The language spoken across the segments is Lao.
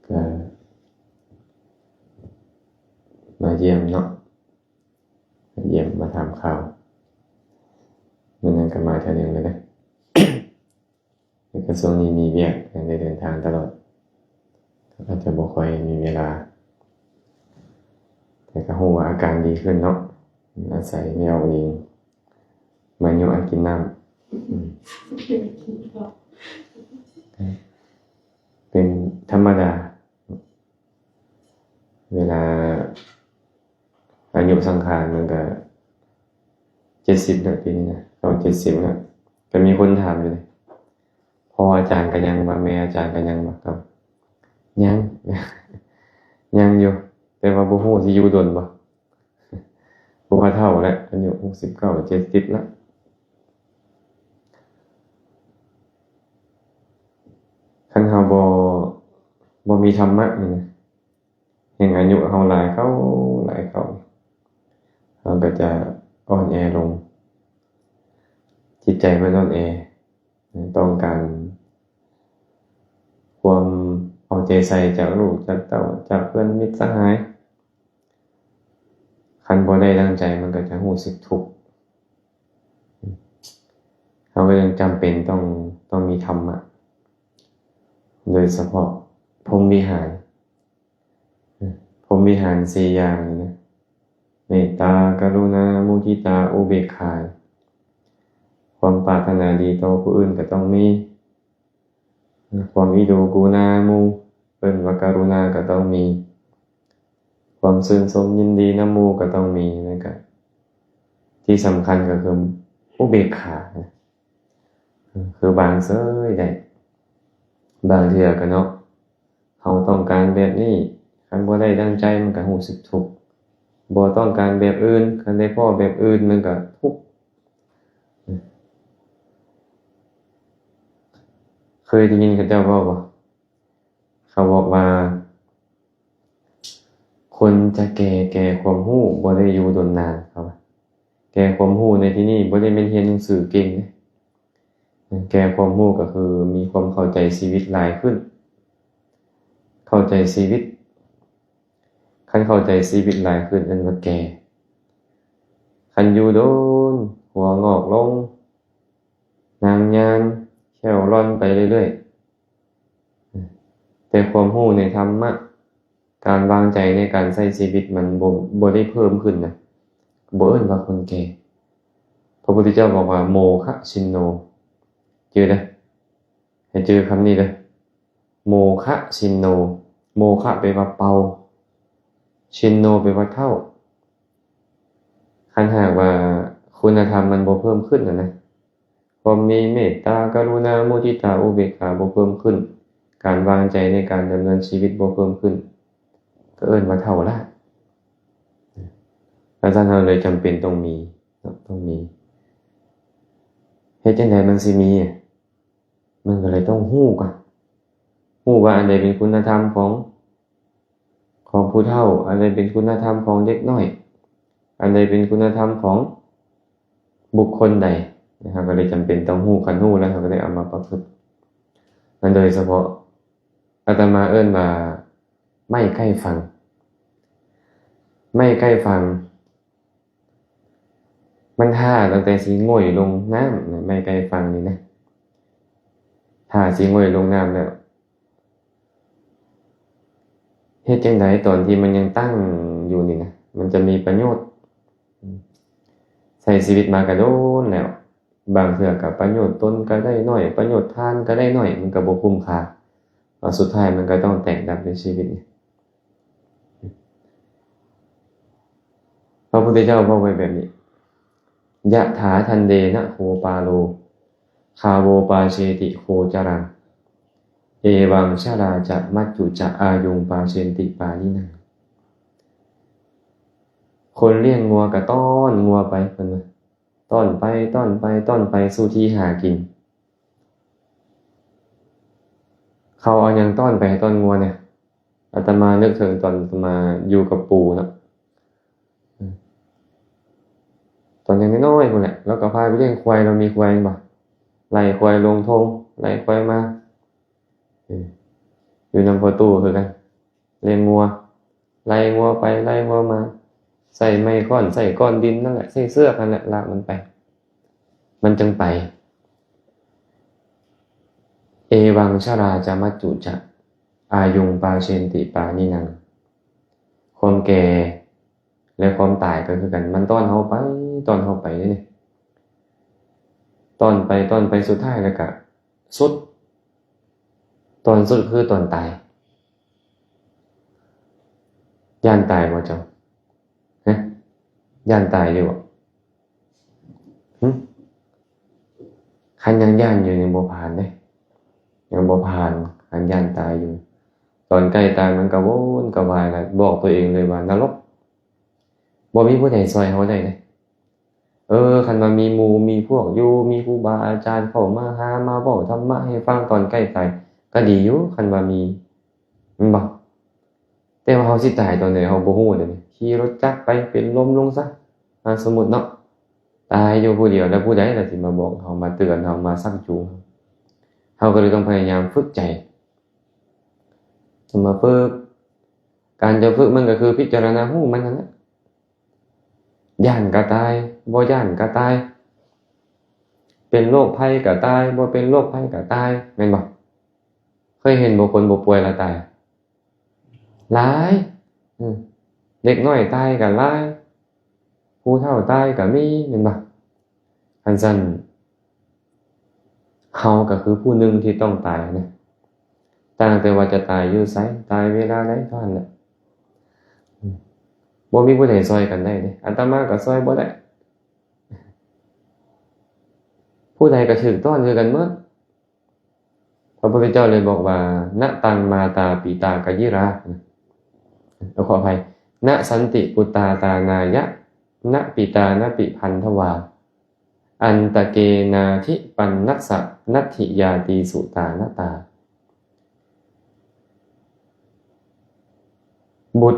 ກໍມາຢ້ຽມເນາະ ມາຢ້ຽມມາຖາມຂ່າວ ມື້ນັ້ນກໍມາເທື່ອໜຶ່ງແລ້ວເດ້ ແຕ່ກໍຊ່ວງນີ້ມີວຽກ ຍັງໄດ້ເດີນທາງຕະຫຼອດ ກໍອາດຈະບໍ່ຄ່ອຍມີເວລາ ແຕ່ກໍຮູ້ວ່າອາການດີຂຶ້ນເນາະ ອາໄສແມ່ອອກເອງ ມາຍົວະໃຫ້ກິນນ້ຳ ອືມ ເປັນທຳມະດາ ເວລາອາຍຸສັງຂານມັນກໍເຈັດສິບແລ້ວ ປີນີ້ນະ ເຂົ້າເຈັດສິບແລ້ວ ກໍມີຄົນຖາມຢູ່ເດ້ ພໍ່ອາຈານກໍຍັງບໍ່ ແມ່ອາຈານກໍຍັງບໍ່ ກໍຍັງ ຍັງຢູ່ ແຕ່ວ່າບໍ່ຮູ້ຊິຢູ່ດົນບໍ່ ເພາະວ່າເຖົ້າແລ້ວ ອາຍຸຫົກສິບເກົ້າ ເຈັດສິບແລ້ວ ຄັນເຮົາບໍ່ ບໍ່ມີທຳມະນີ້ນະ ແຮ່ງອາຍຸເຮົາຫຼາຍເຂົ້າ ຫຼາຍເຂົ້າ ເຮົາກໍຈະອ່ອນແອລົງ ຈິດໃຈມັນອ່ອນແອ ຕ້ອງການຄວາມເອົາໃຈໃສ່ຈາກລູກຈາກເຕົ້າ ຈາກເພື່ອນມິດສະຫາຍ ຄັນບໍ່ໄດ້ດັ່ງໃຈມັນກໍຈະຮູ້ສຶກທຸກ ເຮົາກໍຈຶ່ງຈຳເປັນຕ້ອງ ຕ້ອງມີທຳມະ ໂດຍສະເພາະພົມວິຫານ ພົມວິຫານສີ່ຢ່າງນີ້ນະ ເມດຕາ ກະລຸນາ ມຸທິຕາ ອຸເບກຂາ ຄວາມປາດຖະໜາດີຕໍ່ຜູ້ອື່ນກໍຕ້ອງມີ ຄວາມອິດູກູນາໝູ່ ເອີ້ນວ່າກະລຸນາກໍຕ້ອງມີ ຄວາມຊື່ນຊົມຍິນດີນຳໝູ່ກໍຕ້ອງມີ ແລ້ວກໍທີ່ສຳຄັນກໍຄືອຸເບກຂາ ຄືວາງເສີຍໄດ້ ບາງເທື່ອກໍເນາະ ເຮົາຕ້ອງການແບບນີ້ ຄັນບໍ່ໄດ້ດັ່ງໃຈມັນກໍຮູ້ສຶກທຸກ ບໍ່ຕ້ອງການແບບອື່ນ ຄັນໄດ້ພໍ້ແບບອື່ນມັນກໍທຸກ ເຄີຍໄດ້ຍິນເຂົາເຈົ້າເວົ້າບໍ່ ເຂົາບອກວ່າ ຄົນຈະແກ່ແກ່ຄວາມຮູ້ບໍ່ໄດ້ຢູ່ດົນນານ ເຂົາວ່າ ແກ່ຄວາມຮູ້ໃນທີ່ນີ້ບໍ່ໄດ້ແມ່ນຮຽນໜັງສືເກັ່ງເດ້ ແກ່ຄວາມຮູ້ກໍຄືມີຄວາມເຂົ້າໃຈຊີວິດຫຼາຍຂຶ້ນ ເຂົ້າໃຈຊີວິດ ຄັນເຂົ້າໃຈຊີວິດຫຼາຍຂຶ້ນເອີ້ນວ່າແກ່ ຄັນຢູ່ດົນ ຫົວງອກລົງ ນາງຍານ ແຂ້ວລ່ອນໄປເລື້ອຍໆ ແຕ່ຄວາມຮູ້ໃນທຳມະ ການວາງໃຈໃນການໃຊ້ຊີວິດມັນບໍ່ ບໍ່ໄດ້ເພີ່ມຂຶ້ນນະ ບໍ່ເອີ້ນວ່າຄົນແກ່ ພະພຸດທະເຈົ້າບອກວ່າ ໂມຄະຊິນໂນ ຈື່ເດີ້ ໃຫ້ຈື່ຄຳນີ້ເດີ້ ໂມຄະຊິນໂນ ໂມຄະແປວ່າເປົ່າ ຊິນໂນແປວ່າເຖົ້າ ຄັນຫາກວ່າຄຸນນະທຳມັນບໍ່ເພີ່ມຂຶ້ນຫັ້ນນະ ຄວາມມີເມດຕາ ກະລຸນາ ມຸທິຕາ ອຸເບກຂາບໍ່ເພີ່ມຂຶ້ນ ການວາງໃຈໃນການດຳເນີນຊີວິດບໍ່ເພີ່ມຂຶ້ນ ກໍເອີ້ນວ່າເຖົ້າລະ ອາຈານເຮົາເລີຍຈຳເປັນຕ້ອງມີເນາະ ຕ້ອງມີ ເຮັດຈັ່ງໃດມັນຊິມີ ມັນກໍເລີຍຕ້ອງຮູ້ກ່ອນ ຮູ້ວ່າອັນໃດເປັນຄຸນນະທຳຂອງ ຂອງຜູ້ເຖົ້າ ອັນໃດເປັນຄຸນນະທຳຂອງເດັກນ້ອຍ ອັນໃດເປັນຄຸນນະທຳຂອງບຸກຄົນໃດ ເຮົາກໍເລີຍຈຳເປັນຕ້ອງຮູ້ ຄັນຮູ້ແລ້ວເຮົາກໍໄດ້ເອົາມາປະພຶດ ມັນໂດຍສະເພາະອາດຕະມາເອີ້ນວ່າໄມ້ໃກ້ຝັ່ງ ໄມ້ໃກ້ຝັ່ງ ມັນຖ້າຕັ້ງແຕ່ຊິໂງ່ຍລົງນ້ຳນະ ໄມ້ໃກ້ຝັ່ງນີ້ນະ ຖ້າຊິໂງ່ຍລົງນ້ຳແລ້ວ ເຮັດຈັ່ງໃດຕອນທີ່ມັນຍັງຕັ້ງຢູ່ນີ້ນະ ມັນຈະມີປະໂຫຍດ ໃຊ້ຊີວິດມາກະດົນແລ້ວ ບາງເທື່ອກະປະໂຫຍດຕົນກະໄດ້ໜ້ອຍ ປະໂຫຍດທ່ານກະໄດ້ໜ້ອຍ ມັນກະບໍ່ຄຸ້ມຄ່າ ແລ້ວສຸດທ້າຍມັນກະຕ້ອງແຕກດັບໃນຊີວິດນີ້. ພະພຸດທະເຈົ້າເວົ້າໄວ້ແບບນີ້ ຍະຖາທັນເດນະໂຄປາໂລ ຄາໂວປາເຊຕິໂຄຈະລັງ ເອວັງຊະລາຈະມັດຈຸຈະອາຍຸງປາເຊນຕິປານິນາ ຄົນລ້ຽງງົວກະຕ້ອນງົວໄປ ເພິ່ນວ່າ ຕ້ອນໄປ ຕ້ອນໄປ ຕ້ອນໄປສູ່ທີ່ຫາກິນ ເຂົາເອົາຫຍັງຕ້ອນໄປໃຫ້ຕ້ອນງົວແດ່? ອາດຕະມານຶກເຖິງຕອນອາດຕະມາຢູ່ກັບປູ່ເນາະ ຕອນຍັງນ້ອຍໆພຸ້ນແຫຼະ ລາວກໍພາໄປລ້ຽງຄວາຍ ລາວມີຄວາຍແມ່ນບໍ່? ໄລ່ຄວາຍລົງທົ່ງ ໄລ່ຄວາຍມາ ເອີ ຢູ່ນຳພໍ່ຕູ້ຄືກັນ ລ້ຽງງົວ ໄລ່ງົວໄປໄລ່ງົວມາ ໃຊ້ໄມ້ຄ້ອນ ໃຊ້ກ້ອນດິນນັ້ນແຫຼະ ໃຊ້ເຊືອກນັ້ນແຫຼະ ລາກມັນໄປ ມັນຈຶ່ງໄປ. ເອວັງຊະລາຈະມັດຈຸຈະ ອາຍຸງປາເຊນຕິປານິໜັງ ຄວາມແກ່ ແລະ ຄວາມຕາຍກໍຄືກັນ ມັນຕ້ອນເຮົາໄປ ຕ້ອນເຮົາໄປເດ້ນີ້ ຕ້ອນໄປ ຕ້ອນໄປ ສຸດທ້າຍແລ້ວກະສຸດ ຕ້ອນສຸດຄືຕ້ອນຕາຍ. ຢ້ານຕາຍບໍ່ເຈົ້າ? ຮະ? ຢ້ານຕາຍຢູ່ບໍ່? ຫຶ? ຄັນຍັງຢ້ານຢູ່ນີ້ບໍ່ຜ່ານເດ້ ຍັງບໍ່ຜ່ານ ຄັນຢ້ານຕາຍຢູ່. ຕອນໃກ້ຕາຍມັນກະວົນກະວາຍລະ ບອກຕົວເອງເລີຍວ່ານະລົກ ບໍ່ມີຜູ້ໃດຊ່ອຍເຮົາໄດ້ເດ້. ເອີ ຄັນວ່າມີໝູ່ມີພວກຢູ່ ມີຄູບາອາຈານເຂົ້າມາຫາ ມາເວົ້າທຳມະໃຫ້ຟັງຕອນໃກ້ຕາຍ ກະດີຢູ່ ຄັນວ່າມີ ແມ່ນບໍ່? ແຕ່ວ່າເຮົາຊິຕາຍຕອນໃດເຮົາບໍ່ຮູ້ເດ້ນີ້ ຂີ່ລົດຈັກໄປເປັນລົມລົງຊະ ອາ ສົມມຸດເນາະ ຕາຍຢູ່ຜູ້ດຽວ ແລ້ວຜູ້ໃດລະຊິມາບອກເຮົາ ມາເຕືອນເຮົາ ມາຊັກຈູງເຮົາ? ເຮົາກໍເລີຍຕ້ອງພະຍາຍາມຝຶກໃຈ ມາຝຶກ ການຈະຝຶກມັນກໍຄືພິຈາລະນາຮູ້ມັນນັ້ນແຫຼະ ຢ້ານກໍຕາຍ ບໍ່ຢ້ານກໍຕາຍ ເປັນໂລກໄພກໍຕາຍ ບໍ່ເປັນໂລກໄພກໍຕາຍ ແມ່ນບໍ່? ເຄີຍເຫັນບໍ່ ຄົນບໍ່ປ່ວຍລະຕາຍ? ຫຼາຍ ເດັກນ້ອຍຕາຍກໍຫຼາຍ ຜູ້ເຖົ້າຕາຍກໍມີ ແມ່ນບໍ່? ຄັນຊັ້ນ ເຮົາກໍຄືຜູ້ໜຶ່ງທີ່ຕ້ອງຕາຍນະ ຕ່າງແຕ່ວ່າຈະຕາຍຢູ່ໃສ ຕາຍເວລາໃດເທົ່ານັ້ນແຫຼະ ບໍ່ມີຜູ້ໃດຊ່ອຍກັນໄດ້ເດ້ ອາດຕະມາກໍຊ່ອຍບໍ່ໄດ້ ຜູ້ໃດກໍຖືກຕ້ອນຄືກັນໝົດ. ພະພຸດທະເຈົ້າເລີຍບອກວ່າ ນະຕັງມາຕາປິຕາກະຍິລາ ເອີ ຂໍອະໄພ ນະສັນຕິປຸດຕາຕານາຍະ ນະປິຕານະປິພັນທະວາ ອັນຕະເກນາທິປັນນັດສະ ນັດຖິຍາຕີສຸຕານະຕາ ບຸດ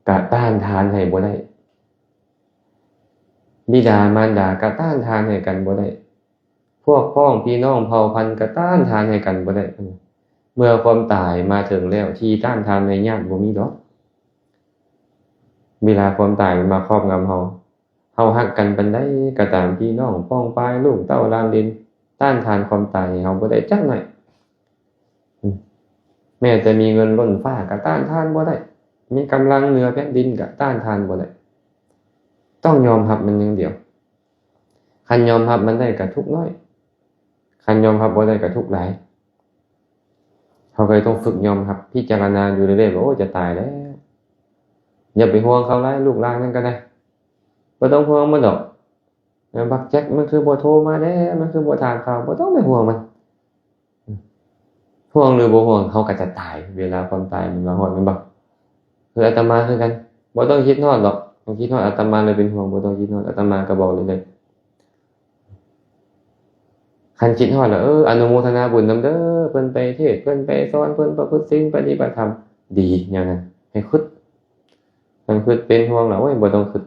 ກະຕ້ານທານໃຫ້ບໍ່ໄດ້ ບິດາມານດາກະຕ້ານທານໃຫ້ກັນບໍ່ໄດ້ ພວກພ້ອງພີ່ນ້ອງເຜົ່າພັນກະຕ້ານທານໃຫ້ກັນບໍ່ໄດ້ ເມື່ອຄວາມຕາຍມາເຖິງແລ້ວ ທີ່ຕ້ານທານໄດ້ຍາກບໍ່ມີດອກ ເວລາຄວາມຕາຍມັນມາຄອບງຳເຮົາ ເຮົາຮັກກັນປານໃດກໍຕາມ ພີ່ນ້ອງປ້ອງປາຍ ລູກເຕົ້າຫຼານເລນ ຕ້ານທານຄວາມຕາຍໃຫ້ເຮົາບໍ່ໄດ້ຈັກໜ້ອຍ ອືມ ແມ້ແຕ່ມີເງິນລົ້ນຟ້າກໍຕ້ານທານບໍ່ໄດ້ ມີກຳລັງເໜືອແຜ່ນດິນກໍຕ້ານທານບໍ່ໄດ້ ຕ້ອງຍອມຮັບມັນຢ່າງດຽວ ຄັນຍອມຮັບມັນໄດ້ກໍທຸກໜ້ອຍ ຄັນຍອມຮັບບໍ່ໄດ້ກໍທຸກຫຼາຍ ເຮົາກໍເລີຍຕ້ອງຝຶກຍອມຮັບ ພິຈາລະນາຢູ່ເລື້ອຍໆ ວ່າ ໂອ້ ຈະຕາຍແລ້ວ ຢ່າໄປຫ່ວງເຂົາຫຼາຍ ລູກຫຼານນັ້ນກໍໄດ້ ບໍ່ຕ້ອງຫ່ວງມັນດອກ ບັກແຈັກມັນຄືບໍ່ໂທມາແດ່ ມັນຄືບໍ່ຖາມຂ່າວ ບໍ່ຕ້ອງໄປຫ່ວງມັນ ຫ່ວງຫຼືບໍ່ຫ່ວງ ເຮົາກໍຈະຕາຍ ເວລາຄວາມຕາຍມັນມາຮອດແມ່ນບໍ່? ຄືອາດຕະມາຄືກັນ ບໍ່ຕ້ອງຄິດຮອດດອກ ຄັນຄິດຮອດອາດຕະມາເລີຍເປັນຫ່ວງ ບໍ່ຕ້ອງຄິດຮອດ ອາດຕະມາກໍບອກເລີຍ ຄັນຄິດຮອດແລ້ວ ເອີ ອະນຸໂມທະນາບຸນນຳເດີ ເພິ່ນໄປເທດ ເພິ່ນໄປສອນ ເພິ່ນປະພຶດສິນປະຕິບັດທຳ ດີ ແນວນັ້ນ ໃຫ້ຄຶດ ຄັນຄຶດເປັນຫ່ວງແລ້ວ ໂອ້ຍ ບໍ່ຕ້ອງຄຶດ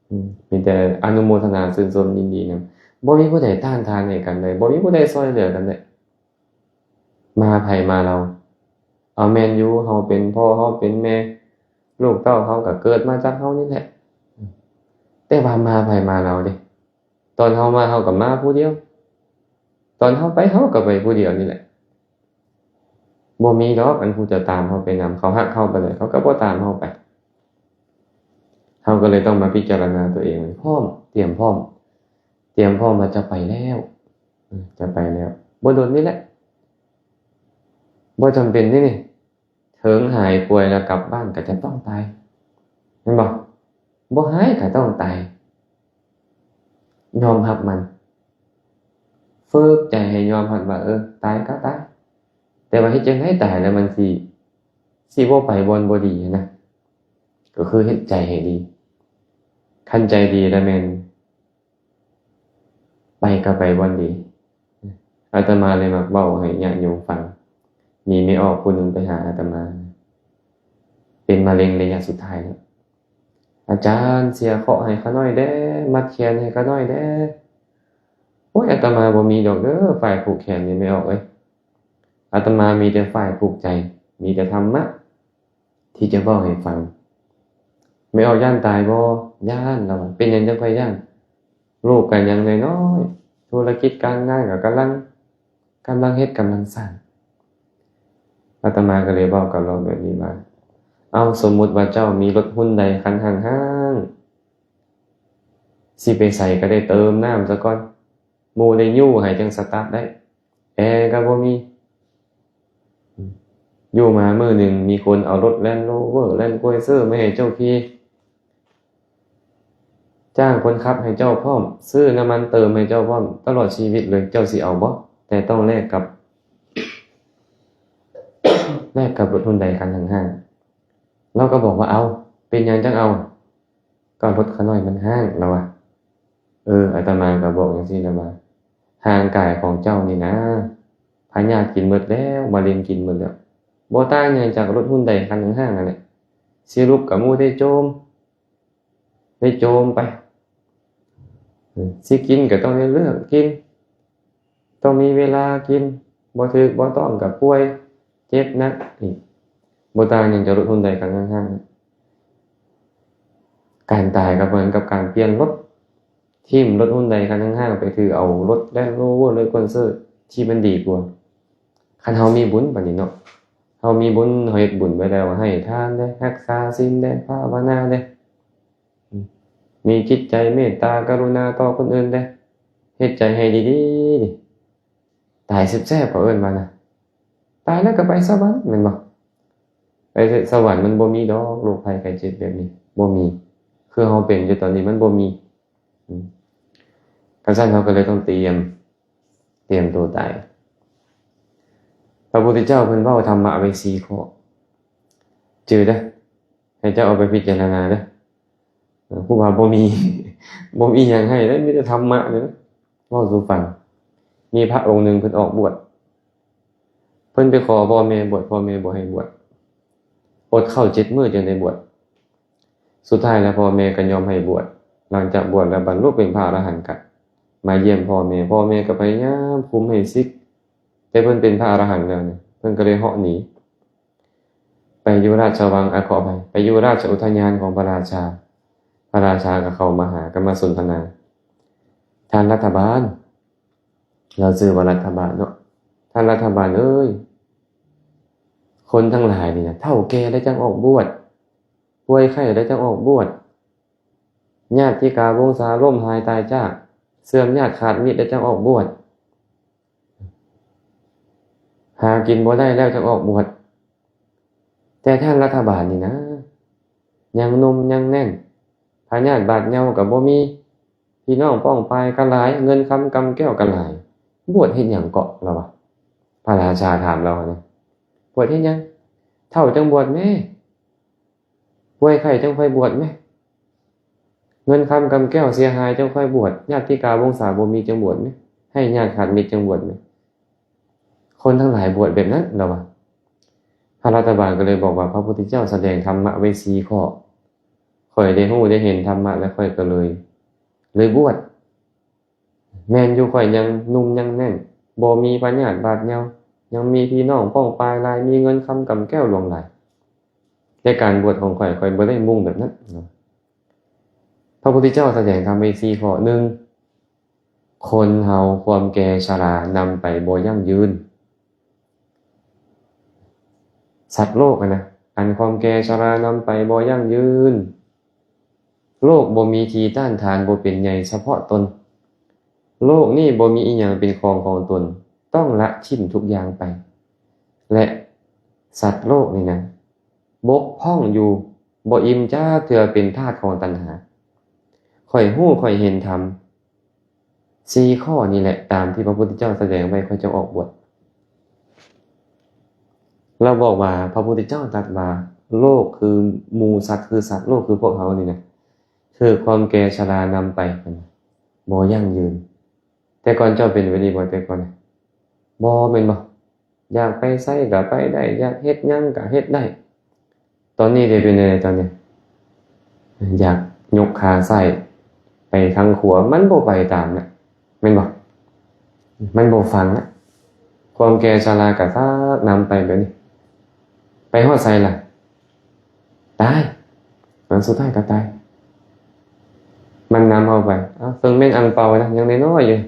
ອືມ ມີແຕ່ອະນຸໂມທະນາຊື່ນຊົມຍິນດີນຳ ບໍ່ມີຜູ້ໃດຕ້ານທານໃຫ້ກັນໄດ້ ບໍ່ມີຜູ້ໃດຊ່ອຍເຫຼືອກັນໄດ້ ມາໃຜມາລາວ ເອົາແມ່ນຢູ່ ເຮົາເປັນພໍ່ ເຮົາເປັນແມ່ ລູກເຕົ້າເຮົາກໍເກີດມາຈາກເຮົານີ້ແຫຼະ ແຕ່ວ່າມາໃຜມາລາວເດ້ ຕອນເຮົາມາເຮົາກໍມາຜູ້ດຽວ ຕອນເຮົາໄປເຮົາກໍໄປຜູ້ດຽວນີ້ແຫຼະ ບໍ່ມີດອກອັນຜູ້ຈະຕາມເຮົາໄປນຳ ເຂົາຮັກເຮົາປານໃດ ເຂົາກໍບໍ່ຕາມເຮົາໄປ ເຮົາກໍເລີຍຕ້ອງມາພິຈາລະນາຕົວເອງ ພ້ອມ ຕຽມພ້ອມ ຕຽມພ້ອມວ່າຈະໄປແລ້ວ ຈະໄປແລ້ວ ບໍ່ດົນນີ້ແຫຼະ ບໍ່ຈຳເປັນເດ້ນີ້ ເຖິງຫາຍປ່ວຍແລ້ວກັບບ້ານກໍຈະຕ້ອງຕາຍ ແມ່ນບໍ່? ບໍ່ຫາຍກໍຕ້ອງຕາຍ ຍອມຮັບມັນ ຝຶກໃຈໃຫ້ຍອມຮັບວ່າ ເອີ ຕາຍກໍຕາຍ ແຕ່ວ່າເຮັດຈັ່ງໃດຕາຍແລ້ວມັນຊິ ຊິບໍ່ໄປບ່ອນບໍ່ດີນະ ກໍຄືເຮັດໃຈໃຫ້ດີ ຄັນໃຈດີແລ້ວແມ່ນ ໄປກໍໄປບ່ອນດີ ອາດຕະມາເລີຍມັກເວົ້າໃຫ້ຍາດໂຍມຟັງ ມີແມ່ອອກຜູ້ໜຶ່ງໄປຫາອາດຕະມາ ເປັນມະເຮັງໄລຍະສຸດທ້າຍແລ້ວ ອາຈານ ເສຍເຄາະໃຫ້ຂ້ານ້ອຍແດ່ ມັດແຂນໃຫ້ຂ້ານ້ອຍແດ່ ໂອ້ຍ ອາດຕະມາບໍ່ມີດອກເດີ ຝ້າຍຜູກແຂນນີ້ແມ່ອອກເອີຍ ອາດຕະມາມີແຕ່ຝ່າຍທຸກໃຈ, ມີແຕ່ທຳມະທີ່ຈະເວົ້າໃຫ້ຟັງ. ແມ່ອອກຢ້ານຕາຍບໍ່? ຢ້ານ, ລາວວ່າ. ເປັນຫຍັງຈັ່ງຄ່ອຍຢ້ານ? ລູກກໍຍັງນ້ອຍໆ, ທຸລະກິດການງານກໍກຳລັງ, ກຳລັງເຮັດ, ກຳລັງສ້າງ. ອາດຕະມາກໍເລີຍເວົ້າກັບລາວແບບນີ້ວ່າ, ເອົາ, ສົມມຸດວ່າເຈົ້າມີລົດຮຸນໄດຄັນຫ້າງໆ, ຊິໄປໃສກໍໄດ້ເຕີມນ້ຳສາກ່ອນ, ໝູ່ໄດ້ຍູ້ໃຫ້ຈັ່ງສະຕາດໄດ້, ແອກໍບໍ່ມີ. ຢູ່ມາມື້ໜຶ່ງ ມີຄົນເອົາລົດ Land Rover Land Cruiser ມາໃຫ້ເຈົ້າຂີ່, ຈ້າງຄົນຂັບໃຫ້ເຈົ້າພ້ອມ, ຊື້ນ້ຳມັນເຕີມໃຫ້ເຈົ້າພ້ອມ, ຕະຫຼອດຊີວິດເລີຍ, ເຈົ້າຊິເອົາບໍ່? ແຕ່ຕ້ອງແລກກັບ, ແລກກັບລົດຮຸນໄດຄັນຫ້າງໆ. ລາວກໍບອກວ່າເອົາ, ເປັນຫຍັງຈັ່ງເອົາ? ກໍລົດຂ້ານ້ອຍມັນຮ້າງ, ລາວວ່າ. ເອີ, ອາດຕະມາກໍບອກຈັ່ງຊີ້ນະວ່າ, ຮ່າງກາຍຂອງເຈົ້ານີ້ນະ, ພະຍາດກິນໝົດແລ້ວ, ມະເຮັງກິນໝົດແລ້ວ, ບໍ່ຕ່າງຫຍັງຈາກລົດຮຸນໄດຄັນຫ້າງໆນັ້ນແຫຼະ. ຊິລຸກກໍໝູ່ໄດ້ໂຈມ, ໄດ້ໂຈມໄປ. ຊິກິນກໍຕ້ອງໄດ້ເລືອກກິນ, ຕ້ອງມີເວລາກິນ, ບໍ່ຖືກບໍ່ຕ້ອງກໍປ່ວຍ, ເຈັບໜັກອີກ. ບໍ່ຕ່າງຫຍັງຈາກລົດຮຸນໄດຄັນຫ້າງໆ. ການຕາຍກໍເໝືອນກັບການປ່ຽນລົດ, ຖິ້ມລົດຮຸນໄດຄັນຫ້າງໆ ໄປຖືເອົາລົດ Land Rover ຫຼື Cruiser ທີ່ມັນດີກວ່າ. ຄັນເຮົາມີບຸນປານນີ້ເນາະ, ເຮົາມີບຸນ, ເຮົາເຮັດບຸນໄວ້ແລ້ວ, ໃຫ້ທານເດ້, ຮັກສາສິນເດ້, ພາວະນາເດ້, ມີຈິດໃຈເມດຕາກະລຸນາຕໍ່ຄົນອື່ນເດ້, ເຮັດໃຈໃຫ້ດີໆ, ຕາຍແຊບໆ ເຂົາເອີ້ນວ່ານະ. ຕາຍແລ້ວກໍໄປສະຫວັນແມ່ນບໍ່? ໄປສະຫວັນມັນບໍ່ມີດອກ, ໂລກໄພໄຂ້ເຈັບແບບນີ້ບໍ່ມີ. ຄືເຮົາເປັນຢູ່ຕອນນີ້ມັນບໍ່ມີ. ອືມ ຄັນຊັ້ນເຮົາກໍເລີຍຕ້ອງຕຽມ, ຕຽມໂຕຕາຍ. ພະພຸດທະເຈົ້າເພິ່ນເວົ້າທຳມະໄວ້ສີ່ຂໍ້. ຈື່ເດີ້, ໃຫ້ເຈົ້າເອົາໄປພິຈາລະນາເດີ້. ເອີ ຄູບາບໍ່ມີ, ບໍ່ມີຫຍັງໃຫ້ເດ້, ມີແຕ່ທຳມະເດ້, ເວົ້າສູ່ຟັງ. ມີພະອົງໜຶ່ງເພິ່ນອອກບວດ, ເພິ່ນໄປຂໍພໍ່ແມ່ບວດ, ພໍ່ແມ່ບໍ່ໃຫ້ບວດ, ອົດເຂົ້າເຈັດມື້ຈຶ່ງໄດ້ບວດ. ສຸດທ້າຍແລ້ວພໍ່ແມ່ກໍຍອມໃຫ້ບວດ. ຫຼັງຈາກບວດແລ້ວບັນລຸເປັນພະອະລະຫັນ, ກັບມາຢ້ຽມພໍ່ແມ່, ພໍ່ແມ່ກໍພະຍາຍາມຄຸມໃຫ້ສິກ, ແຕ່ເພິ່ນເປັນພະອະລະຫັນແລ້ວນີ້, ເພິ່ນກໍເລີຍເຫາະໜີ ໄປຢູ່ລາຊະວັງ, ອາ, ຂໍອະໄພ, ໄປຢູ່ລາຊະອຸທະຍານຂອງພະລາຊາ. ພະລາຊາກໍເຂົ້າມາຫາ, ກໍມາສົນທະນາ. ທ່ານລັດຖະບານ, ລາວຊື່ວ່າລັດຖະບານເນາະ, ທ່ານລັດຖະບານເອີຍ, ຄົນທັງຫຼາຍນີ້ນະ ເຖົ້າແກ່ແລ້ວຈັ່ງອອກບວດ, ປ່ວຍໄຂ້ແລ້ວຈັ່ງອອກບວດ, ຍາດຕິກາວົງສາລົ້ມຫາຍຕາຍຈາກ, ເສື່ອມຍາດຂາດມິດແລ້ວຈັ່ງອອກບວດ. ຫາກິນບໍ່ໄດ້ແລ້ວຈັ່ງອອກບວດ. ແຕ່ທ່ານລັດຖະບານນີ້ນະ ຍັງໜຸ່ມຍັງແໜ້ນ, ພະຍາດບາດເຍົາກໍບໍ່ມີ, ພີ່ນ້ອງປ້ອງປາຍກໍຫຼາຍ, ເງິນຄຳກຳແກ້ວກໍຫຼາຍ, ບວດເຮັດຫຍັງເກາະ? ລາວວ່າ. ພະລາຊາຖາມລາວຫັ້ນນະ, ບວດເຮັດຫຍັງ? ເຖົ້າຈັ່ງບວດແມ້. ປ່ວຍໄຂ້ຈັ່ງຄ່ອຍບວດແມ້, ເງິນຄຳກຳແກ້ວເສຍຫາຍຈັ່ງຄ່ອຍບວດ, ຍາດຕິກາວົງສາບໍ່ມີຈັ່ງບວດແມ້, ໄຮ້ຍາດຂາດມິດຈັ່ງບວດແມ້, ຄົນທັງຫຼາຍບວດແບບນັ້ນ, ລາວວ່າ. ພະລັດຖະບານກໍເລີຍບອກວ່າ ພະພຸດທະເຈົ້າສະແດງທຳມະໄວ້ສີ່ຂໍ້, ຂ້ອຍໄດ້ຮູ້ໄດ້ເຫັນທຳມະແລ້ວ, ຂ້ອຍກໍເລີຍ, ເລີຍບວດ. ແມ່ນຢູ່, ຂ້ອຍຍັງໜຸ່ມຍັງແໜ້ນ, ບໍ່ມີພະຍາດບາດເຍົາ, ຍັງມີພີ່ນ້ອງປ້ອງປາຍຫຼາຍ, ມີເງິນຄຳກຳແກ້ວຫຼວງຫຼາຍ. ແຕ່ການບວດຂອງຂ້ອຍ, ຂ້ອຍບໍ່ໄດ້ມຸ່ງແບບນັ້ນ. ພະພຸດທະເຈົ້າສະແດງທຳໄວ້ສີ່ຂໍ້. ໜຶ່ງ, ຄົນເຮົາຄວາມແກ່ຊະລານຳໄປບໍ່ຢັ້ງຢືນ. ສັດໂລກຫັ້ນນະ, ອັນຄວາມແກ່ຊະລານຳໄປບໍ່ຢັ້ງຢືນ. ໂລກບໍ່ມີທີ່ຕ້ານທານ, ບໍ່ເປັນໃຫຍ່ສະເພາະຕົນ. ໂລກນີ້ບໍ່ມີອີ່ຫຍັງເປັນຂອງຂອງຕົນ, ຕ້ອງລະຖິ້ມທຸກຢ່າງໄປ. ແລະ ສັດໂລກນີ້ນະ ບົກຜ່ອງຢູ່, ບໍ່ອີ່ມຈັກເທື່ອ, ເປັນທາດຂອງຕັນຫາ. ຂ້ອຍຮູ້, ຂ້ອຍເຫັນທຳ ສີ່ຂໍ້ນີ້ແຫຼະ, ຕາມທີ່ພະພຸດທະເຈົ້າສະແດງໄວ້, ຂ້ອຍຈະອອກບວດ. ລາວບອກວ່າ ພະພຸດທະເຈົ້າຕັດວ່າ ໂລກຄືໝູ່ສັດ, ຄືສັດໂລກ, ຄືພວກເຮົານີ້ນະ, ຖືກຄວາມແກ່ຊະລານຳໄປ, ບໍ່ຢັ້ງຢືນ. ແຕ່ກ່ອນເຈົ້າເປັນແບບນີ້ບໍ່? ແຕ່ກ່ອນ ບໍ່ແມ່ນບໍ່? ຢາກໄປໃສກໍໄປໄດ້, ຢາກເຮັດຫຍັງກໍເຮັດໄດ້. ຕອນນີ້ເດ ເປັນແນວໃດຕອນນີ້? ຢາກຍົກຂາຊ້າຍໄປທາງຂວາ, ມັນບໍ່ໄປຕາມນະ, ແມ່ນບໍ່? ມັນບໍ່ຟັງນະ. ຄວາມແກ່ຊະລາກໍຊາກນຳໄປແບບນີ້ ໄປຮອດໃສລະ? ຕາຍ ອັນສຸດທ້າຍກໍຕາຍ ມັນນຳເຮົາໄປ. ເອົາ ເຊິ່ງແມ່ນອັງເປົານະ ຍັງນ້ອຍໆຢູ່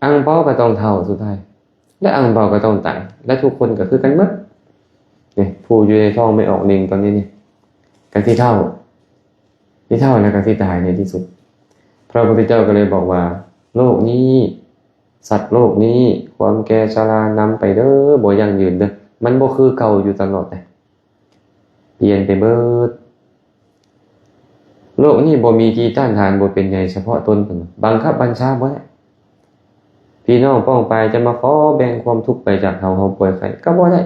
ອັງເປົາກໍຕ້ອງເຖົ້າສຸດທ້າຍ ແລະ ອັງເປົາກໍຕ້ອງຕາຍ ແລະ ທຸກຄົນກໍຄືກັນໝົດ. ນີ້ ຜູ້ຢູ່ໃນທ້ອງແມ່ອອກນິງຕອນນີ້ນີ້ ກໍຊິເຖົ້າ ຊິເຖົ້າແລ້ວກໍຊິຕາຍໃນທີ່ສຸດ. ພະພຸດທະເຈົ້າກໍເລີຍບອກວ່າ ໂລກນີ້ ສັດໂລກນີ້ ຄວາມແກ່ຊະລານຳໄປເດີ ບໍ່ຢັ້ງຢືນເດີ ມັນບໍ່ຄືເກົ່າຢູ່ຕະຫຼອດເດ ປ່ຽນໄປເບິດ. ໂລກນີ້ບໍ່ມີທີ່ຕ້ານທານ ບໍ່ເປັນໃຫຍ່ສະເພາະຕົນ ເພິ່ນວ່າ ບັງຄັບບັນຊາບໍ່ໄດ້. ພີ່ນ້ອງປ້ອງປາຍຈະມາຂໍແບ່ງຄວາມທຸກໄປຈາກເຮົາ ເຮົາປ່ວຍໄຂ້ກໍບໍ່ໄດ້.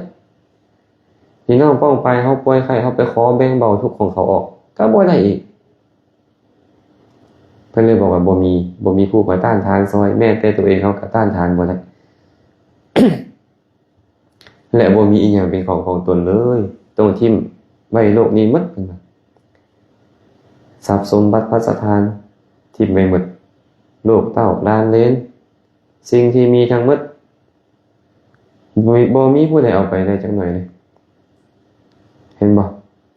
ພີ່ນ້ອງປ້ອງປາຍເຮົາປ່ວຍໄຂ້ ເຮົາໄປຂໍແບ່ງເບົາທຸກຂອງເຂົາອອກກໍບໍ່ໄດ້ອີກ. ເພິ່ນເລີຍບອກວ່າ ບໍ່ມີ ບໍ່ມີຜູ້ມາຕ້ານທານຊ່ອຍ ແມ້ແຕ່ຕົວເອງເຮົາກໍຕ້ານທານບໍ່ໄດ້ ແລະ ບໍ່ມີອີ່ຫຍັງເປັນຂອງຂອງຕົນເລີຍ ຕ້ອງຖິ້ມໄວ້ໂລກນີ້ໝົດ ເພິ່ນວ່າ. ຊັບສົມບັດພັດສະຖານຖິ້ມໄວ້ໝົດ ລູກເຕົ້າຫຼານເລນ ສິ່ງທີ່ມີທັງໝົດ ບໍ່ມີ ບໍ່ມີຜູ້ໃດເອົາໄປໄດ້ຈັກໜ້ອຍເລີຍ ເຫັນບໍ່?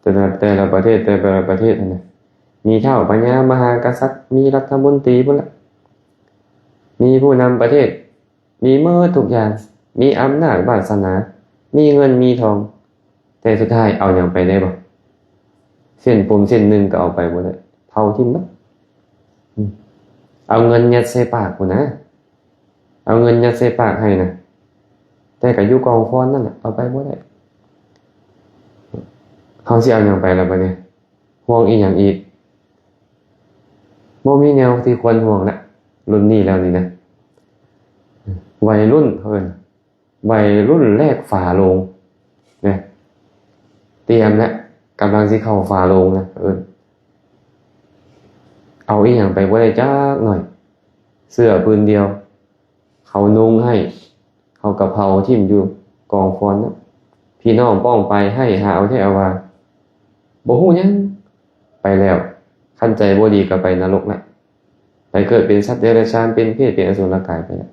ແຕ່ລະ ແຕ່ລະປະເທດ ແຕ່ລະປະເທດຫັ້ນນະ ມີທ້າວພະຍາມະຫາກະສັດ ມີລັດຖະມົນຕີພຸ້ນລະ ມີຜູ້ນຳປະເທດ ມີໝົດທຸກຢ່າງ ມີອຳນາດວາສະໜາ ມີເງິນມີທອງ ແຕ່ສຸດທ້າຍເອົາຫຍັງໄປໄດ້ບໍ່? ເສັ້ນຜົມເສັ້ນໜຶ່ງກໍເອົາໄປບໍ່ໄດ້ ເຜົາຖິ້ມໝົດ. ອືມ ເອົາເງິນຍັດໃສ່ປາກພຸ້ນນະ ເອົາເງິນຍັດໃສ່ປາກໃຫ້ນະ ແຕ່ກໍຢູ່ກອງຄວັນນັ້ນແຫຼະ ເອົາໄປບໍ່ໄດ້. ເຮົາຊິເອົາຫຍັງໄປລະບັດນີ້? ຫ່ວງອີ່ຫຍັງອີກ? ບໍ່ມີແນວທີ່ຄວນຫ່ວງລະ ລຸ້ນນີ້ແລ້ວນີ້ນະ ໄວລຸ້ນ ເຂົາເອີ້ນ ໄວລຸ້ນແລກຝາໂລງນະ ຕຽມລະ ກຳລັງຊິເຂົ້າຝາໂລງນະ ເອີ້ນ ເອົາອີ່ຫຍັງໄປບໍ່ໄດ້ຈັກໜ້ອຍ ເສື້ອຜືນດຽວ ເຂົານຸ່ງໃຫ້ ເຂົາກໍເຜົາຖິ້ມຢູ່ກອງຄວັນນະ ພີ່ນ້ອງປ້ອງປາຍໃຫ້ຫາເອົາແທ້ເອົາວ່າ ບໍ່ຮູ້ຫຍັງ ໄປແລ້ວ ຄັນໃຈບໍ່ດີກໍໄປນະລົກນະ ໄປເກີດເປັນສັດເດຍລະຊານ ເປັນເປດ ເປັນອະສຸລະກາຍໄປແລ້ວ.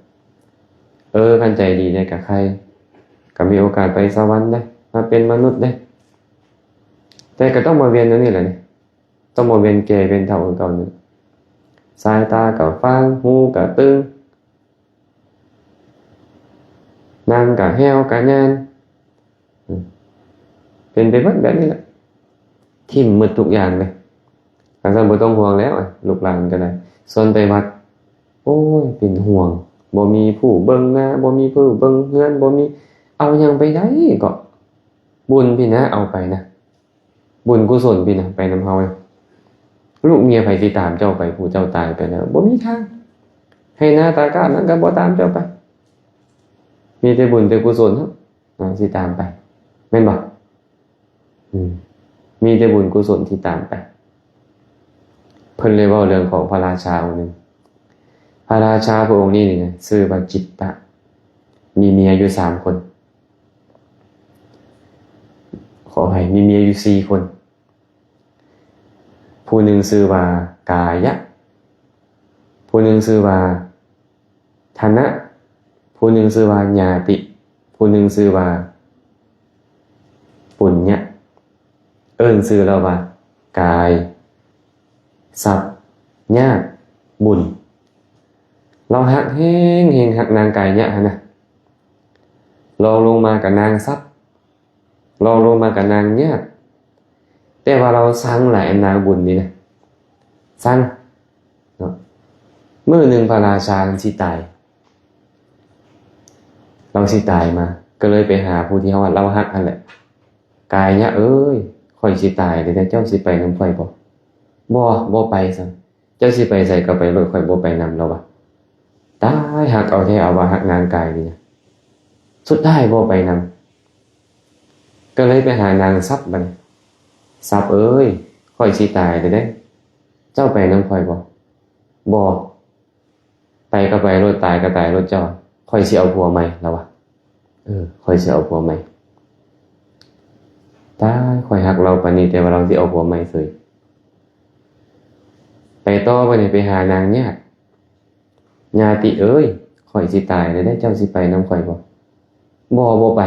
ເອີ ຄັນໃຈດີໄດ້ກໍໄຄ ກໍມີໂອກາດໄປສະຫວັນໄດ້ ມາເປັນມະນຸດໄດ້ ແຕ່ກໍຕ້ອງມາວຽນແນວນີ້ແຫຼະນີ້ ຕ້ອງມາວຽນແກ່ວຽນເຖົ້າຄືເກົ່ານີ້ ສາຍຕາກໍຟາງ ຫູກໍຕຶງ ໜັງກະແຫ້ວກະຍານ ເປັນໄປເບິດແບບນີ້ແຫຼະ ຖິ້ມໝົດທຸກຢ່າງເລີຍ. ຄັນຊັ້ນບໍ່ຕ້ອງຫ່ວງແລ້ວ ລູກຫຼານກໍໄດ້ ສ່ວນໄປວັດ ໂອ້ຍ ເປັນຫ່ວງ ບໍ່ມີຜູ້ເບິ່ງໜ້າ ບໍ່ມີຜູ້ເບິ່ງເຮືອນ ບໍ່ມີ ເອົາຫຍັງໄປໄດ້ເກາະ ບຸນພີ້ນະ ເອົາໄປນະ ບຸນກຸສົນພີ້ນະ ໄປນຳເຮົານະ ລູກເມຍໃຜຊິຕາມເຈົ້າໄປ ຜູ້ເຈົ້າຕາຍໄປແລ້ວ ບໍ່ມີທາງ ໄຮ່ນາຕາການນັ້ນກໍບໍ່ຕາມເຈົ້າໄປ ມີແຕ່ບຸນແຕ່ກຸສົນເນາະ ເນາະ ຊິຕາມໄປ ແມ່ນບໍ່? ອືມ ມີແຕ່ບຸນກຸສົນທີ່ຕາມໄປ. ເພິ່ນເລີຍເວົ້າເລື່ອງຂອງພະລາຊາອົງໜຶ່ງ ພະລາຊາພະອົງນີ້ນີ້ນະ ຊື່ວ່າຈິດຕະ ມີເມຍຢູ່ສາມຄົນ ຂໍອະໄພ ມີເມຍຢູ່ສີ່ຄົນ ຜູ້ໜຶ່ງຊື່ວ່າກາຍະ ຜູ້ໜຶ່ງຊື່ວ່າທະນະ ຜູ້ໜຶ່ງຊື່ວ່າຍາຕິ ຜູ້ໜຶ່ງຊື່ວ່າປຸນຍະ ເອີ້ນຊື່ລາວວ່າກາຍ ຊັບ ຍາດ ບຸນ. ລາວຮັກແຮງໆ ຮັກນາງກາຍະຫັ້ນນະ ລອງລົງມາກໍນາງຊັບ ລອງລົງມາກໍນາງຍາດ ແຕ່ວ່າລາວຊັງຫຼາຍ ນາງບຸນນີ້ນະ ຊັງເນາະ. ມື້ໜຶ່ງພະລາຊາຊິຕາຍ ລາວຊິຕາຍມາ ກໍເລີຍໄປຫາຜູ້ທີ່ເຮົາ ລາວຮັກຫັ້ນແຫຼະ ກາຍະເອີຍ ຂ້ອຍຊິຕາຍແລ້ວ ເຈົ້າຊິໄປນຳຂ້ອຍບໍ່? ບໍ່ ບໍ່ໄປ ຊັ້ນ ເຈົ້າຊິໄປໃສກໍໄປໂລດ ຂ້ອຍບໍ່ໄປນຳ ລາວວ່າ. ຕາຍ ຮັກເອົາແທ້ເອົາວ່າ ຮັກນາງກາຍນີ້ນະ ສຸດທ້າຍບໍ່ໄປນຳ ກໍເລີຍໄປຫານາງຊັບບັດນີ້ ຊັບເອີຍ ຂ້ອຍຊິຕາຍແລ້ວເດ້ ເຈົ້າໄປນຳຂ້ອຍບໍ່? ບໍ່ ໄປກໍໄປໂລດ ຕາຍກໍຕາຍໂລດເຈົ້າ ຂ້ອຍຊິເອົາຜົວໃໝ່ ລາວວ່າ. ເອີ ຂ້ອຍຊິເອົາຜົວໃໝ່. ຕາຍ ຂ້ອຍຮັກລາວປານນີ້ ແຕ່ວ່າລາວຊິເອົາຜົວໃໝ່ເສີຍ. ໄປຕໍ່ບັດນີ້ ໄປຫານາງຍາດ ຍາດຕິເອີຍ ຂ້ອຍຊິຕາຍແລ້ວເດ້ ເຈົ້າຊິໄປນຳຂ້ອຍບໍ່? ບໍ່ ບໍ່ໄປ.